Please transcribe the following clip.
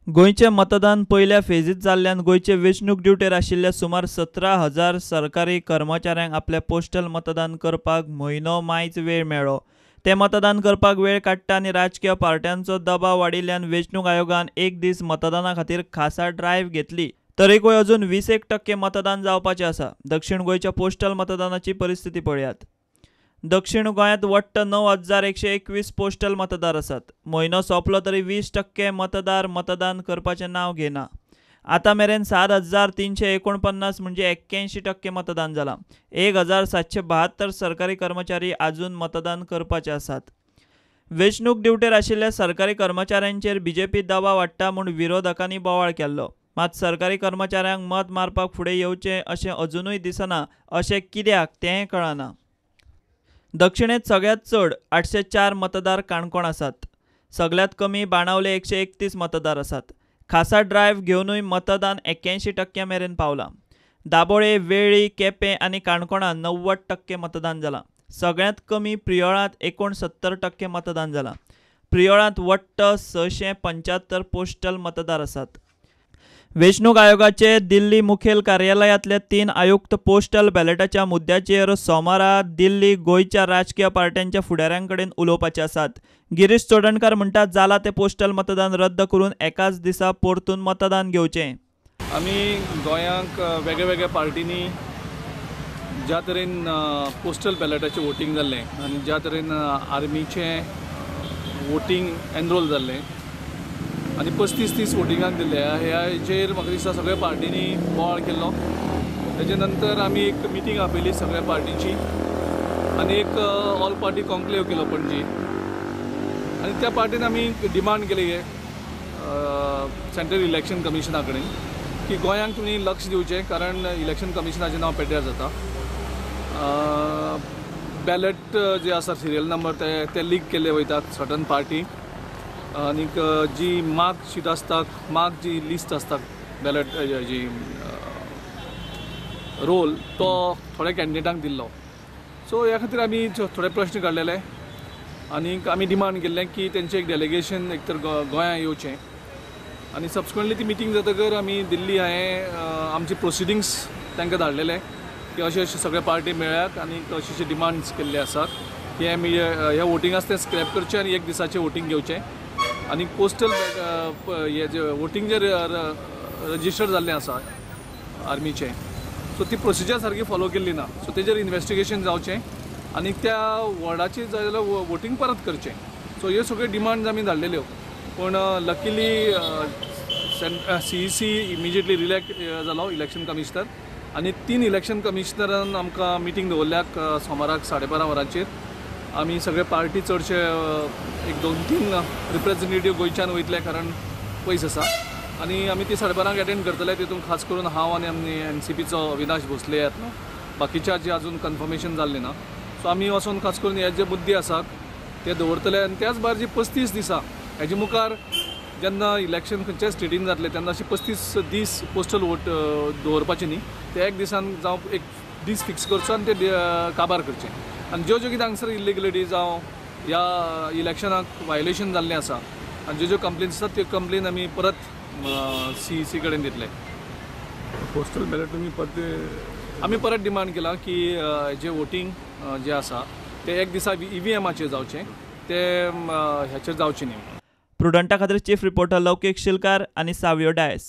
गोंयचें मतदान पयल्या फेजीत जाल्ल्यान गोंयचे वेंचणूक ड्युटेर आशिल्ल्या सुमार 17,000 सरकारी कर्मचाऱ्यांक आपलें पोस्टल मतदान करपाक म्हयनो मायज वेळ मेळ्ळो. ते मतदान करपाक वेळ काडटा आनी राजकीय पार्ट्यांचो दबाव वाडिल्ल्यान वेंचणूक आयोगान एक दीस मतदाना खातीर खासा ड्रायव्ह घेतली. तरीकूय अजून 21% मतदान जावपाचें आसा. दक्षिण गोंयच्या पोस्टल मतदानाची परिस्थिती पळयात. दक्षिण गोंयांत वट्ट 9,121 पोस्टल मतदार आसात. म्हयनो सोंपलो तरी 20% मतदार मतदान करपाचें नांव घेना. आतां मेरेन 7,349 म्हणजे 81% मतदान जालां. 1,772 सरकारी कर्मचारी आजून मतदान करपाचे आसात. वेंचणूक ड्युटेर आशिल्ल्या सरकारी कर्मचाऱ्यांचेर बीजेपी दबाव हाडटा म्हूण विरोधकांनी बोवाळ केल्लो. मात सरकारी कर्मचाऱ्यांक मत मारपाक फुडें येवचें अशें अजुनूय दिसना. अशें कित्याक तें कळना. दक्षिणेंत सगळ्यांत चड 804 मतदार काणकोण आसात. सगळ्यांत कमी बाणावले 131 मतदार आसात. खासा ड्रायव्ह घेवनूय मतदान 81% मेरेन पावलां. दाबोळे, वेळ्ळी, केपें आनी काणकोणां 90% मतदान जालां. सगळ्यांत कमी प्रियोळांत 69% मतदान जालां. प्रियोळांत वट्ट 675 पोस्टल मतदार आसात. वेंचणूक आयोगाचे दिल्ली मुखेल कार्यालयांतले 3 आयुक्त पोस्टल बॅलेटाच्या मुद्द्याचेर सोमारा दिल्ली गोंयच्या राजकीय पार्ट्यांच्या फुडाऱ्यां कडेन उलोवपाचे आसात. गिरीश चोडणकार म्हणटात जाला ते पोस्टल मतदान रद्द करून एकाच दिसा परतून मतदान घेवचें. आमी गोंयांक वेगळ्या पार्टींनी ज्या तरेन पोस्टल बॅलेटाचें वोटींग जाल्लें आनी ज्या तरेन आर्मीचें वोटींग एनरोल जाल्लें आनी 35-30 वोटिंगाक दिल्ले ह्याचेर म्हाका दिसता सगळ्या पार्टींनी बोवाळ केल्लो. तेजे नंतर आमी एक मिटींग आपयली सगळ्या पार्टींची आनी एक ऑल पार्टी कॉन्क्लेव केलो पणजी आनी त्या पार्टीन आमी डिमांड केली सेंट्रल इलेक्शन कमिशना कडेन की गोंयांक तुमी लक्ष दिवचें, कारण इलेक्शन कमिशनाचें नांव पेड्ड्यार जाता. बॅलेट जे आसा सिरियल नंबर ते लीक केल्ले वयतात सर्टन पार्टी आनीक जी मार्क शीट आसता, मार्क जी लिस्ट आसता बॅलेट जी रोल तो थोड्या कॅन्डिडेटांक दिल्लो. सो ह्या खातीर आमी थोडे प्रश्न काडलेले आनीक आमी डिमांड केल्लें की तेंचें एक डेलिगेशन एक तर गोंयांत येवचें आनी सबसिक्वंटली ती मिटींग जातकर आमी दिल्ली हांवें आमचे प्रोसिडिंग्स तांकां धाडलेले की अशे अशे सगळे पार्टी मेळ्ळ्यात आनी अशे अशे डिमांड्स केल्ले आसात की आमी ह्या वोटिंगाक तें स्क्रॅप करचें आनी एक दिसाचें वोटींग घेवचें आनी पोस्टल हे जे वोटींग जे रजिस्टर जाल्लें आसा आर्मीचें, सो ती प्रोसिजर सारकी फॉलो केल्ली ना. सो तेजेर इन्वेस्टिगेशन जावचें आनी त्या वॉर्डाचेर जाय जाल्यार वोटींग परत करचें. सो ह्यो सगळ्यो डिमांड्स आमी धाडलेल्यो, पूण लकीली CEC immediately रिलॅक्ट जालो इलेक्शन कमिशनर आनी 3 इलेक्शन कमिशनरान आमकां मिटींग दवरल्याक सोमाराक 12:30 वरांचेर. आमी सगळे पार्टी चडशे एक 2-3 रिप्रेझेंटेटीव गोंयच्यान वयतले कारण पयस आसा आनी आमी ती 12:30 एटेंड करतले. तितून खास करून हांव आनी आमी एनसीपीचो अविनाश भोसले येतलो, बाकीच्या जी अजून कन्फर्मेशन जाल्लें ना. सो आमी वचोन खास करून हे जे मुद्दे आसात ते दवरतले आनी त्याच भायर जी 35 दिसां हेजे मुखार जेन्ना इलेक्शन खंयच्याय स्टेटीन जातलें तेन्ना अशें 35 दीस पोस्टल वोट दवरपाचें न्ही, ते एक दिसान जावं एक दीस फिक्स करचो आनी ते काबार करचें. आनी ज्यो ज्यो कितें हांगसर इलिगलिटी जावं ह्या इलेक्शनाक वायलेशन जाल्लें आसा आनी ज्यो ज्यो कंप्लेन्स आसात त्यो कंप्लेन आमी परत CEC कडेन दितले. पोस्टल बॅलेट तुमी परत आमी परत डिमांड केला की जे वोटींग जें आसा तें एक दिसा EVMाचेर जावचें, तें ह्याचेर जावचें न्ही. प्रुडंटा खातीर चीफ रिपोर्टर लौकीक शिलकार आनी सावियो डायस.